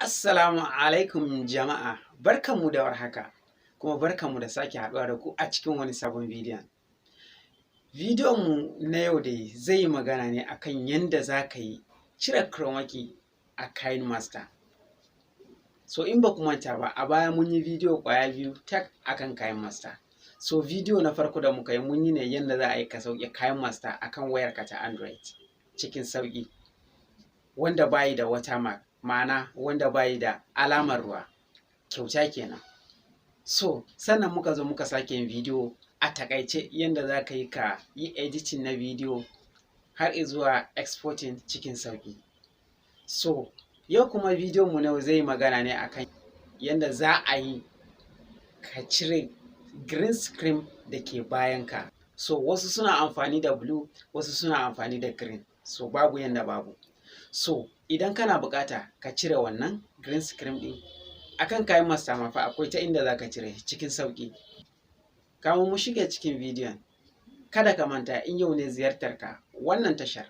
Assalamu alaikum jama'a, barkanmu da warhaka, kuma barkanmu da sake haɗuwa da ku a cikin wani sabon bidiyon. Bidiyon mu na yau dai zai yi magana ne akan yanda za ka yi cire chroma key a KineMaster. So in ba ku manta ba, a baya mun yi bidiyo ƙwaya biyu tak akan KineMaster. So bidiyo na farko da muka yi, mun yi ne yanda za a yi ka sauke KineMaster akan wayarka ta Android cikin sauƙi, wanda bayi da watermark, ma'ana wanda bayi da alamar ruwa, kyauta kenan. So sannan muka zo muka sake yin bidiyo a taƙaice yanda za ka yi ka yi editing na bidiyo har izuwa exporting cikin sauƙi. So yau kuma bidiyon mu na yau zai yi magana ne akan yanda za a yi ka cire green screen da ke bayan ka. So wasu suna amfani da blue, wasu suna amfani da green, so babu yanda babu. So idan kana buƙata ka cire wannan green screen ɗin akan KineMaster ma fa, akwai ta inda za ka cire cikin sauƙi. Kamun mu shige cikin bidiyon, kada ka manta, in yau ne ziyartar ka wannan tashar,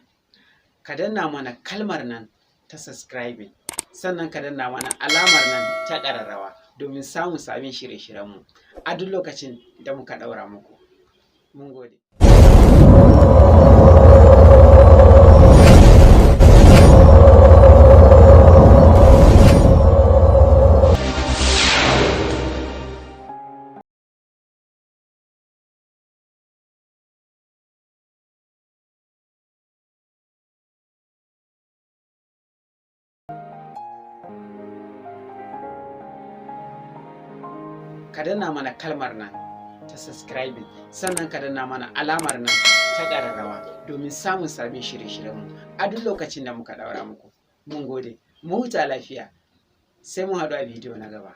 ka danna mana kalmar nan ta subscribing, sannan ka danna mana alamar nan ta ƙararrawa domin samun sabbin shirye-shiryenmu a duk lokacin da muka ɗaura muku. Mun gode. Ka danna mana kalmar nan ta subscribing, sannan ka danna mana alamar nan ta ƙararrawa domin samun sabbin shirye-shiryenmu a duk lokacin da muka ɗaura muku. Mun gode, mu huta lafiya, sai mun haɗu a bidiyo na gaba.